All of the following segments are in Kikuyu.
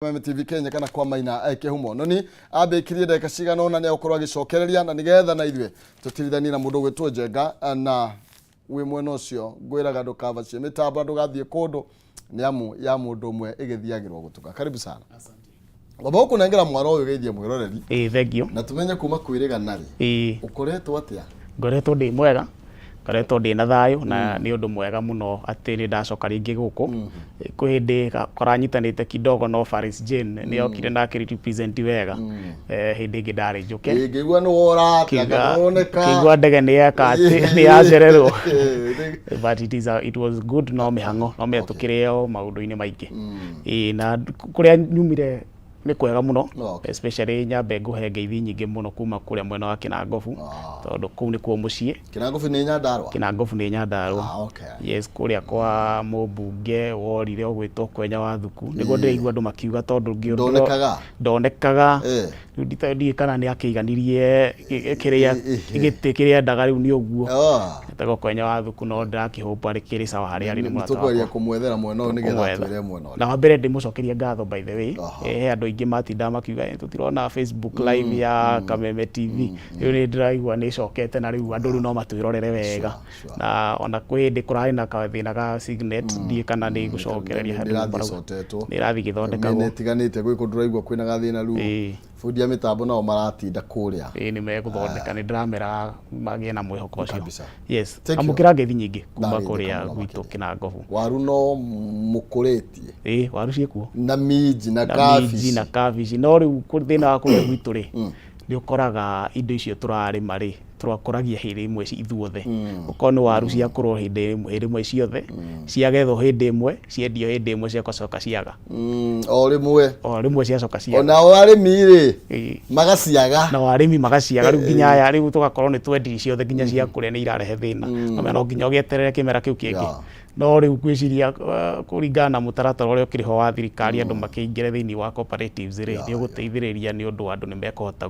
MTV Kenya kana kwa Maina Kĩhumo. Noni ambĩkirie ndagĩka cigana ũna nĩ egũkorwo agĩcokereria na nĩgetha na ithuĩ tũtirithanie na mũndũ ũgwĩtwo Njenga na wĩ mwena ũcio ngwĩraga ndũkabacie mĩtambo na ndũgathiĩ kũndũ nĩ amu ya mũndũ ũmwe ĩgĩthiagĩrwo gũtuka. Karibu sana. Wamba gũkũnengera mwaro ũyũ geithie mwĩroreri. Ĩĩ, thank you. Na tũmenye kuma kwĩrĩgana rĩ. Ũkoretwo atĩa? Ngoretwo ndĩ mwega. Ngoretwo ndĩ na thayũ na nĩ ũndũ mwega mũno atĩ nĩ ndacoka rĩngĩ gũkũ. Kwĩ hĩndĩ kũranyitanĩte kidogo no Faris Jane nĩ okire na akĩ represent wega. Hĩndĩ ĩngĩ ndarĩ njũke. Ĩĩ, ngĩigua nĩ wora atĩ anga ndũroneka. Ngĩigua ndege nĩ yeka atĩ nĩ yacererwo. But it was good no mĩhang'o no mĩatũkĩre o maũndũ-inĩ maingĩ. Ĩĩ, na kũrĩa nyumire nĩ kwega mũno. Especially nyambe ngũhe ngeithi nyingĩ mũno kuma kũrĩa mwena wa Kĩnangobu. Tondũ kũu nĩkuo mũciĩ. Kĩnangobu nĩ Nyandarũa? Kĩnangobu nĩ Nyandarũa. Yes, kũrĩa kwa mũmbunge worire ũgwĩtwo Kwenya wa Thuku. Nĩguo ndĩraigua andũ makiuga tondũ Ndonekaga? Ndonekaga. Rĩu ndiũĩ kana nĩ akĩiganirie kĩrĩa gĩtĩ kĩrĩa endaga rĩu nĩ ũguo. Etagwo Kwenya wa Thuku no ndĩrakĩhope akĩrĩ sawa harĩa arĩ nĩ mũrata wakwa. Nĩtũkũgeria kũmwethera mwena ũyũ nĩgetha atwĩre mwena ũrĩa. Na wa mbere ndĩmũcokerie ngatho by the way, he andũ aingĩ matindaga makiuga tũtirona Facebook live ya Kameme TV. Rĩu nĩ ndĩraigua nĩ ĩcokete na rĩu andũ rĩu no matwĩrorere wega. Na ona kwĩ hĩndĩ kũrarĩ na gathĩna ga Signet, ndiũĩ kana nĩ ĩgũcokereria handũ Nĩ ĩrathiĩ ĩcotetwo. Nĩ ĩrathiĩ ĩgĩthondekagwo. Mĩena ĩtiganĩte gwĩ kũndũ ũraigua kwĩna gathĩna rĩu bundi a mĩtambo nao maratinda kũrĩa. Ĩĩ nĩ megũthondeka, nĩ ndĩramera magĩe na mwĩhoko ũcio. Kabisa. Yes. Thank you. Amũkĩra ngeithi nyingĩ kuma Ndageithĩka kũrĩa mũno gwitũ makĩria. Kĩnangobu. Waru no mũkũrĩtie. Ĩĩ waru ciĩkuo. Na minji na Na minji kabici. na kabici. No rĩu thĩna wa kũrĩa gwitũ rĩ, nĩ ũkoraga indo icio tũrarĩma rĩ, tũrakũragia hĩndĩ ĩmwe ithuothe. Okorwo nĩ waru ciakũrwo hĩndĩ ĩmwe ciothe, ciagethwo hĩndĩ ĩmwe, ciendio hĩndĩ ĩmwe cigacoka ciaga. O rĩmwe. O rĩmwe ciacoka ciaga. Onao arĩmi rĩ, magaciaga. Nao arĩmi magaciaga rĩu nginya aya rĩu tũgakorwo nĩ twendirie ciothe nginya cia kũrĩa nĩ irarehe thĩna. No nginya ũgĩeterere kĩmera kĩu kĩngĩ. No rĩu ngwĩciria kũringana na mũtaratara ũrĩa ũkĩrĩ ho wa thirikari andũ makĩingĩre thĩinĩ wa cooperatives rĩ, nĩ ũgũteithĩrĩria nĩ ũndũ andũ nĩ mekũhota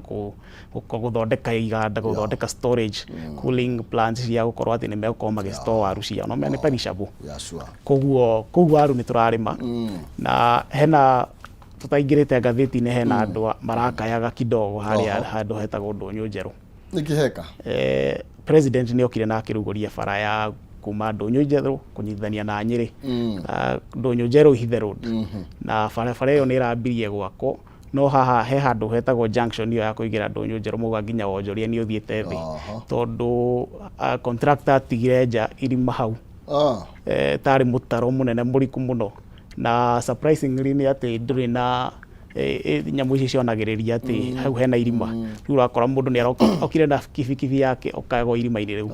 gũthondeka iganda, gũthondeka storage, cooling plants cia gũkorwo atĩ nĩ megũkorwo magĩ store waru ciao. No menya nĩ perishable. Koguo kũu waru nĩ tũrarĩma na hena tũtaingĩrĩte ngathĩti-inĩ hena andũ marakayaga kidogo harĩa handũ hetagwo Ndũnyũ Njerũ. Nĩkĩ heka? President nĩ okire na akĩrugũria bara ya kuma Ndũnyũ Njerũ kũnyitithania na Nyĩrĩ. Ndũnyũ Njerũ Ihithe Road. Na barabara ĩyo nĩ ĩrambirie gwakwo no haha he handũ hetagwo junction ĩyo ya kũingĩra Ndũnyũ Njerũ mauga nginya wonjoria nĩ ũthiĩte thĩ. Tondũ contractor atigire nja irima hau. Tarĩ mũtaro mũnene mũriku mũno. Na surprisingly nĩ atĩ ndũrĩ na nyamũ ici cionagĩrĩria atĩ hau hena irima. Rĩu ũrakora mũndũ nĩ aroka okire na kibikibi yake okagwa irima-inĩ rĩu.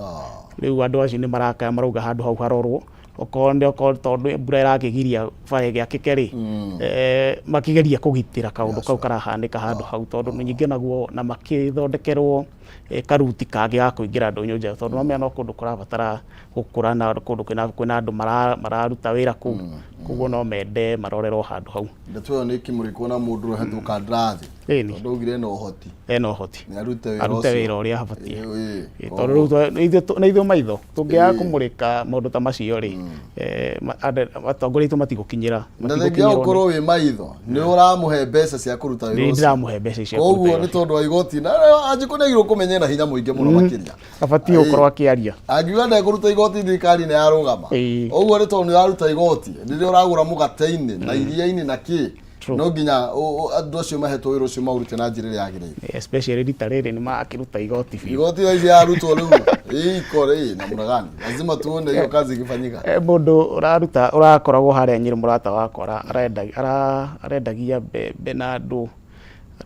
Rĩu andũ acio nĩ marakaya marauga handũ hau harorwo okorwo nĩ okorwo tondũ mbura ĩrakĩgiria bara ĩgĩakĩke rĩ, makĩgerie kũgitĩra kaũndũ kau karahanĩka handũ hau tondũ ningĩ naguo na makĩthondekerwo karuti kangĩ ga kũingĩra ndũnyũ njerũ tondũ nĩwamenya no kũndũ kũrabatara gũkũra na kũndũ kwĩna andũ mararuta wĩra kũu, koguo no mende marorerwo handũ hau. Ndeto ĩyo nĩ ĩkĩmũrĩkwo na mũndũ ũrĩa kandarathi. Ĩni. Tondũ augire ena ũhoti. Ena ũhoti. Nĩ arute wĩra Arute ũcio. wĩra ũrĩa abatiĩ. Ĩĩ, Ĩĩ, tondũ rĩu nĩ ithuĩ maitho tũngĩaga kũmũrĩka maũndũ ta macio rĩ, atongoria aitũ matigũkinyĩra. Na thengia wa gũkorwo wĩ maitho, nĩ ũramũhe mbeca cia kũruta wĩra Nĩ ũcio. ndĩramũhe mbeca icio kũruta Koguo wĩra nĩ ũcio. tondũ wa igoti, na Wanjikũ nĩ agĩrĩirwo kũmenya ena hinya mũingĩ mũno makĩria. Abatiĩ gũkorwo akĩaria. Angiuga ndekũruta igoti thirikari nĩ yarũgama. Ũguo nĩ tondũ nĩ ũraruta igoti rĩrĩa ũragũra mũgate-inĩ na iria-inĩ na kĩ. No nginya andũ acio mahetwo wĩra ũcio maũrute na njĩra ĩrĩa yagĩrĩire. Especially rita rĩrĩ nĩ marakĩruta igoti biũ. Igoti thaa ici yarutwo rĩu iko rĩ namna gani? Lazima tuone hiyo kazi ikifanyika. Mũndũ ũraruta ũrakoragwo harĩa Nyĩrĩ mũrata wakwa arendagia mbembe na andũ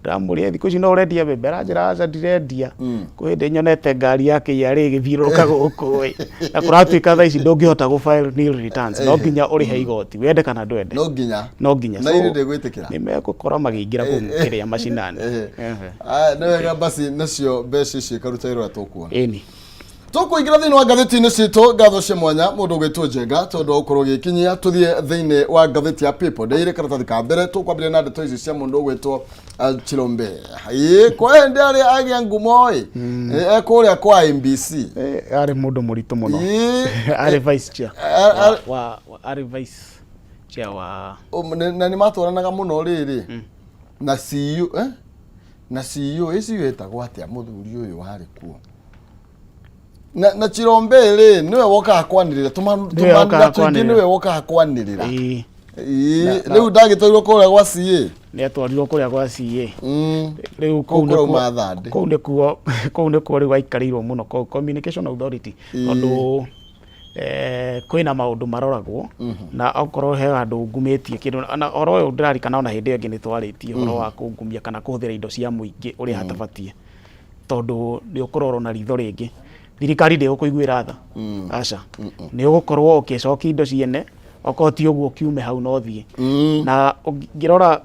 Ndamũria thikũ ici no ũrendia mbembe aranjĩra aca ndirendia. Kwĩ hĩndĩ nyonete ngari ya KRA ĩgĩthiũrũrũka gũkũ ĩ. Na kũratuĩka thaa ici ndũngĩhota gũ file nil returns no nginya ũrĩhe igoti wende kana ndwende. No nginya. No nginya. Na irĩ ndĩgwĩtĩkĩra. Nĩ megũkorwo makĩingĩra kũu kĩrĩa macinani. Nĩ wega basi nacio mbeca icio ikaruta wĩra ũrĩa tũkuona. Ĩni. Tũkũingĩra thĩinĩ wa ngathĩti-inĩ citũ ngatho cia mwanya mũndũ ũgwĩtwo Njenga tondũ wa gũkorwo ũgĩkinyia tũthiĩ thĩinĩ wa ngathĩti ya People Daily karatathi ka mbere tũkwambĩrĩria na ndeto ici cia mũndũ ũgwĩtwo Chilombe. Ĩĩ kwa hĩndĩ arĩ agĩa ngumo ĩ e kũrĩa kwa MBC. Arĩ mũndũ mũritũ mũno. Ĩĩ Arĩ vice chair. Arĩ Wa arĩ vice. Chair wa Na nĩ matwaranaga mũno rĩrĩ na CU, eh? Na CEO ĩcio ĩtagwo atĩa, mũthuri ũyũ warĩ kuo na Chirombe rĩ, nĩwe wokaga kwanĩrĩra Nĩwe wokaga tũmanira tũingĩ. Kwanĩrĩra. Nĩwe wokaga kwanĩrĩra. Ĩĩ. Rĩu ndagĩtwarirwo kũrĩa gwa CA. Nĩ atwarirwo kũrĩa gwa CA. Rĩu Kũu kũu kũrauma thandĩ. Kũu nĩkuo rĩu aikarĩirwo mũno kũu Communication Authority, tondũ kwĩna maũndũ maroragwo na okorwo he handũ ngumĩtie kĩndũ. Na ũhoro ũyũ ndĩrarikana ona hĩndĩ ĩyo ĩngĩ nĩ twarĩtie ũhoro wa kũngumia kana kũhũthĩra indo cia mũingĩ ũrĩa hatabatiĩ, tondũ nĩ ũkũrorwo na ritho rĩngĩ. Thirikari ndĩgũkũiguĩra tha, aca, nĩ ũgũkorwo ũgĩcokia indo ciene, okorwo ti ũguo ũkiume hau na ũthiĩ. Na ũngĩrora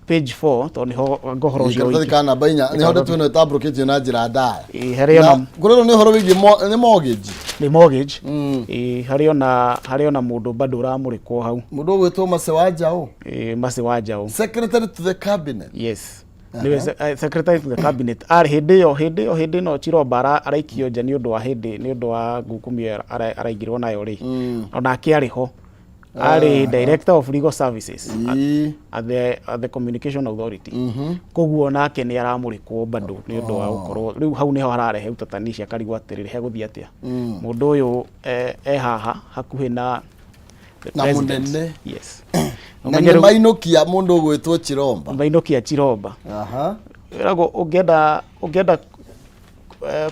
page 4, tondũ nĩho ũhoro ũcio Karatathi ũingĩ. ka namba 4 nĩho ndeto ĩno ĩtambũrũkĩtio na njĩra ndaya. Ĩĩ, harĩ ona Kũrĩrwo nĩ ũhoro wĩgiĩ nĩ mortgage. Nĩ mortgage. Ĩĩ, harĩ ona mũndũ bado ũramũrĩkwo hau. Mũndũ ũgwĩtwo Mase wa Njaũ. Ĩĩ, Mase wa Njaũ. Secretary to the cabinet. Yes, nĩwe secretary to the cabinet arĩ hĩndĩ ĩyo, hĩndĩ ĩno Chiromba araikio nja nĩ ũndũ wa hĩndĩ nĩ ũndũ wa ngukumio ĩyo araingĩrwo nayo rĩ, onake arĩ ho, arĩ director of legal services at the Communication Authority. Koguo nake nĩ aramũrĩkwo bado nĩ ũndũ wa gũkorwo rĩu hau nĩho hararehe utatanici, akarigwo atĩrĩrĩ, hegũthiĩ atĩa mũndũ ũyũ e haha hakuhĩ na the Na president. mũnene. Yes. Na Ũmenye nĩ rĩu- mainũkia mũndũ ũgwĩtwo Chiromba. Mainũkia Chiromba. Wĩragwo ũngĩenda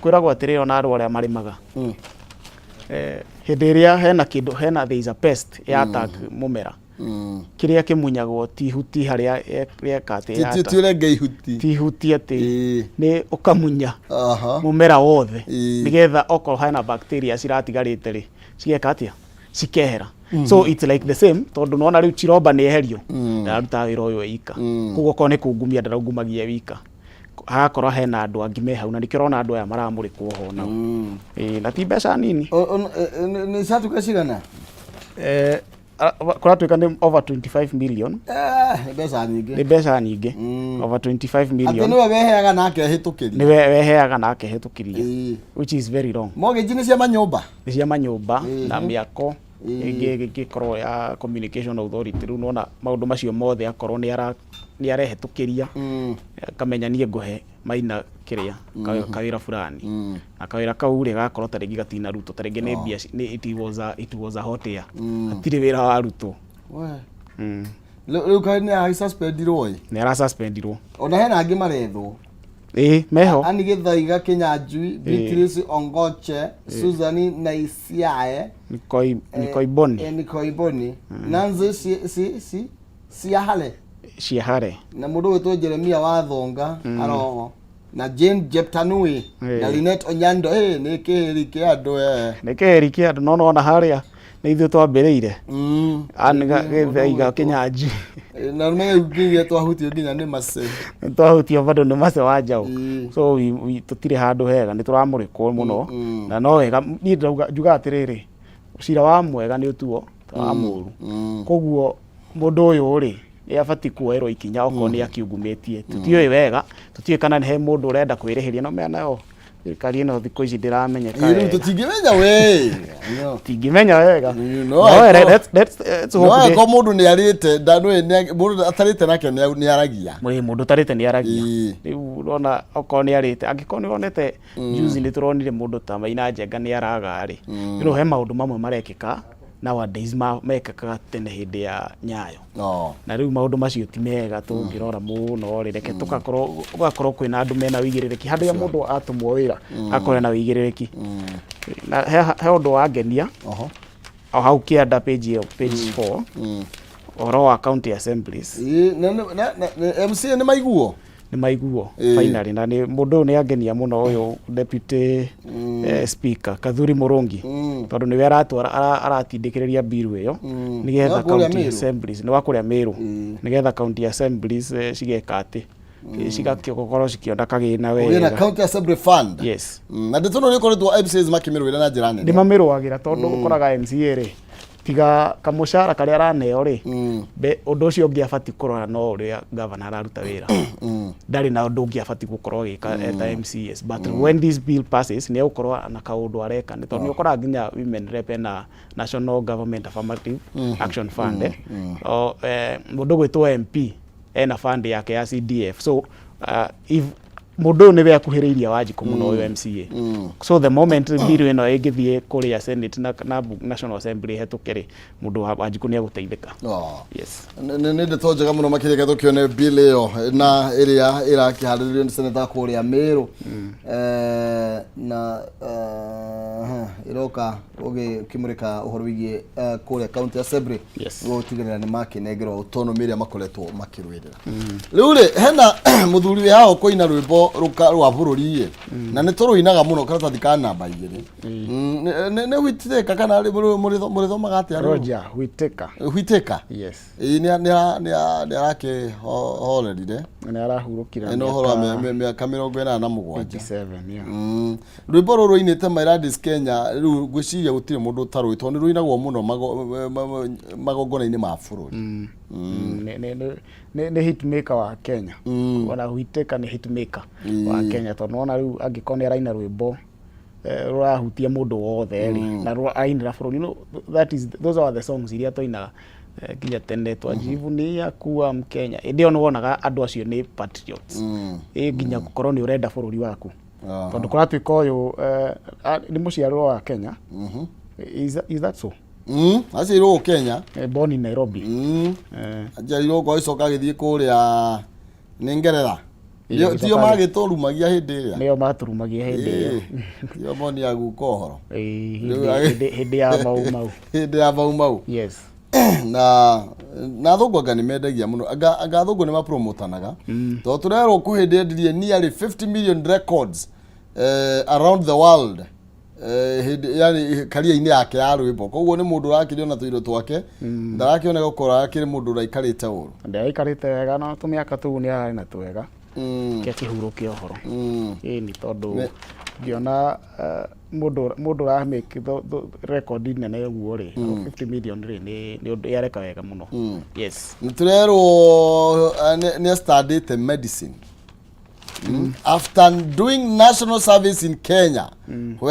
kwĩragwo atĩrĩrĩ, ona andũ arĩa marĩmaga, hĩndĩ ĩrĩa hena kĩndũ, hena, there is a pest ya attack mũmera, kĩrĩa kĩmunyagwo ti ihuti harĩa rĩeka atĩ ya Ti attack. ti ũrenge ihuti. Ti ihuti atĩ nĩ ũkamunya mũmera wothe, nĩgetha okorwo hena bacteria ciratigarĩte rĩ, cigeka atĩa? Cikehera. So it's like the same, tondũ nona rĩu Chiromba nĩ eherio, ndararutaga wĩra ũyũ e wika. Koguo okorwo nĩ kungumia, ndaraungumagia e wika, hagakorwo hena andũ angĩ me hau, na nĩkĩo ũrona andũ aya maramũrĩkwo ho nao. Ĩĩ, na ti mbeca nini. Nĩ catuĩka cigana? Kũratuĩka nĩ over 25 million. Nĩ mbeca nyingĩ. Nĩ mbeca nyingĩ, over 25 Atĩ million. nĩwe weheaga na akehĩtũkĩria. Nĩwe weheaga na akehĩtũkĩria, which is very wrong. Mortgage nĩ cia manyũmba. Nĩ cia manyũmba na mĩako ĩngĩ ĩngĩkorwo ya Communication Authority. Rĩu nona maũndũ macio mothe, akorwo nĩ arehĩtũkĩria, akamenya niĩ ngũhe Maina kĩrĩa kawĩra fulani, na kawĩra kau rĩ, gakorwo ta rĩngĩ gatinarutwo, ta rĩngĩ nĩ mbia nĩ it was a hot air, hatirĩ wĩra warutwo. We. Rĩu kaĩ nĩ agĩsuspendirwo ĩ? Nĩ arasuspendirwo. Ona hena angĩ marethwo. Ĩĩ, meho. Ani Gĩthaiga Kĩnyanjui, Beatrice Ongoche, Susan Naisiae, Nikoiboni. Nikoiboni, Nancy si Siahale. Ciahare. Na mũndũ wĩtwo Jeremia Wathonga aroho, na Jane Jeptanui, na Linet Onyando. Nĩ kĩhĩri kĩa andũ eh. Nĩ kĩhĩri kĩa andũ, no nona harĩa nĩ ithuĩ twambĩrĩire. Gĩthaiga Kĩnyanjui. Na rĩu nginya twahutio nginya nĩ Mace. Twahutio bado nĩ Mace wa Njaũ. So tũtirĩ handũ hega, nĩ tũramũrĩkwo mũno, na no wega niĩ ndĩrauga, njugaga atĩrĩrĩ, cira wa mwega nĩ ũtuo ta wa mũru. Koguo mũndũ ũyũ rĩ, nĩ abatiĩ kuoerwo ikinya okorwo nĩ akiungumĩtie. Tũtiũĩ wega, tũtiũĩ kana he mũndũ ũrenda kwĩrĩhĩria, no menya nayo thirikari ĩno thikũ ici ndĩramenyeka Rĩu wega. Tũtingĩmenya we. Tingĩmenya wega. No No, let's No hope angĩkorwo mũndũ nĩ arĩte ndanũĩ, mũndũ atarĩte nake nĩ aragia. Mũndũ ũtarĩte nĩ aragia. Rĩu ũrona okorwo nĩ arĩte, angĩkorwo nĩ ũronete juzi nĩ tũronire mũndũ ta Maina Njenga nĩ araga rĩ, rĩu he maũndũ mamwe marekĩka nowadays mekĩkaga tene hĩndĩ ya Nyayo. Na rĩu maũndũ macio ti mega tũngĩrora mũno rĩ, reke tũgakorwo gũgakorwo kwĩna andũ mena ũigĩrĩrĩki handũ ya mũndũ atũmwo wĩra akorwo ena ũigĩrĩrĩki. Na he ũndũ wangenia o hau kĩanda, page ĩyo, page 4, ũhoro wa county assemblies. Ĩĩ, na MCA nĩ maiguo. Nĩ maiguo finally, na nĩ mũndũ ũyũ nĩ angenia mũno, ũyũ deputy speaker Kathuri Mũrũngi, tondũ nĩwe aratwara aratindĩkĩrĩria bill ĩyo nĩgetha Nĩ wa kũrĩa county Meru? assemblies, nĩ wa kũrĩa Meru, nĩgetha county assemblies cigeka atĩ cigagĩkorwo cikĩona kagĩna Kũgĩa na wega. County Assembly Fund. Yes. Na ndeto ĩno nĩ ĩkoretwo MCAs makĩmĩrũĩra na njĩra Nĩ nene. mamĩrũagĩra, tondũ ũkoraga MCA rĩ, Tiga kamũcara karĩa araneo rĩ, ũndũ ũcio ũngĩ abatiĩ kũrora no ũrĩa gavana araruta wĩra. Ndarĩ na ũndũ ũngĩ abatiĩ gũkorwo agĩka eta MCAs, but when this bill passes, nĩ egũkorwo na kaũndũ areka, nĩ tondũ nĩ ũkoraga nginya women rep ena National Government Affirmative Action Fund, eh. O, mũndũ gwĩtwo MP ena fund yake ya CDF. So if mũndũ ũyũ nĩwe akuhĩrĩirie Wanjikũ mũno, ũyũ MCA, so the moment bill ĩno ĩngĩthiĩ kũrĩa Senate na National Assembly ĩhetũke rĩ, mũndũ wa Wanjikũ nĩ egũteithĩka. Yes. Nĩ ndeto njega mũno makĩria. Reke tũkĩone bill ĩyo na ĩrĩa ĩrakĩharĩrĩrio nĩ seneta kũrĩa Meru. Na ĩroka ũgĩkĩmũrĩka ũhoro wĩgiĩ kũrĩa county assembly gũtigĩrĩra nĩ makĩnengerwo autonomy ĩrĩa makoretwo makĩrũĩrĩra. Rĩu rĩ, hena mũthuri wĩ haha ũkũina rwĩmbo rwa bũrũri ĩ, na nĩ tũrũinaga mũno, karatathi ka namba 2. Nĩ Whitaker kana mũrĩthomaga atĩa rĩu? Roger Whittaker. Whitaker. Yes. Ĩĩ, nĩ arakĩhorerire. Nĩ arahurũkire. Nĩ ũhoro wa mĩaka 87. 87, yeah. Rwĩmbo rũrũ rũinĩte My Land is Kenya, rĩu ngwĩciria gũtirĩ mũndũ ũtarũĩ, tondũ nĩ rũinagwo mũno magongona-inĩ ma bũrũri. Nĩ hit maker wa Kenya. Ona Whittaker nĩ hit maker wa Kenya, tondũ nona rĩu angĩkorwo nĩ araina rwĩmbo rũrahutia mũndũ wothe rĩ, na arainĩra bũrũri, no, that is, those are the songs iria twainaga nginya tene, twajivunia kuwa Mkenya. Ĩndĩ ĩyo nĩ wonaga andũ acio nĩ patriots, ĩ nginya gũkorwo nĩ ũrenda bũrũri waku, tondũ kũratuĩka ũyũ nĩ mũciarĩrwo wa Kenya. Is that so? Aciarirwo gũkũ Kenya. Born in Nairobi. Aciarirwo gũkũ, agĩcoka agĩthiĩ kũrĩa nĩ Ngeretha. Ĩĩ, Tio agĩcoka magĩtũrumagia hĩndĩ ĩrĩa. Nĩo maturumagia hĩndĩ ĩyo. Tio monia guka ũhoro. Ĩĩ, Rĩu hĩndĩ ya Mau Mau. Hĩndĩ ya Mau Mau. Na athũngũ anga nĩ mendagia mũno, anga athũngũ nĩ mapromotanaga, tondũ tũrerwo kwĩ hĩndĩ endirie nearly 50 million records around the world, hĩndĩ yani career-inĩ yake ya rwĩmbo. Koguo nĩ mũndũ ũrakĩrio na tũindo twake, ndarakĩoneka gũkorwo akĩrĩ mũndũ ũraikarĩte ũru. Ndĩraikarĩte wega na tũmĩaka tũu nĩ ararĩ na twega kĩa kĩhurũke ũhoro. Ĩni tondũ ngĩona mũndũ ũramake record nene ũguo rĩ, 50 million rĩ, nĩ ũndũ yareka wega mũno. Yes. Nĩ tũrerwo nĩ studied medicine after doing national service in Kenya, where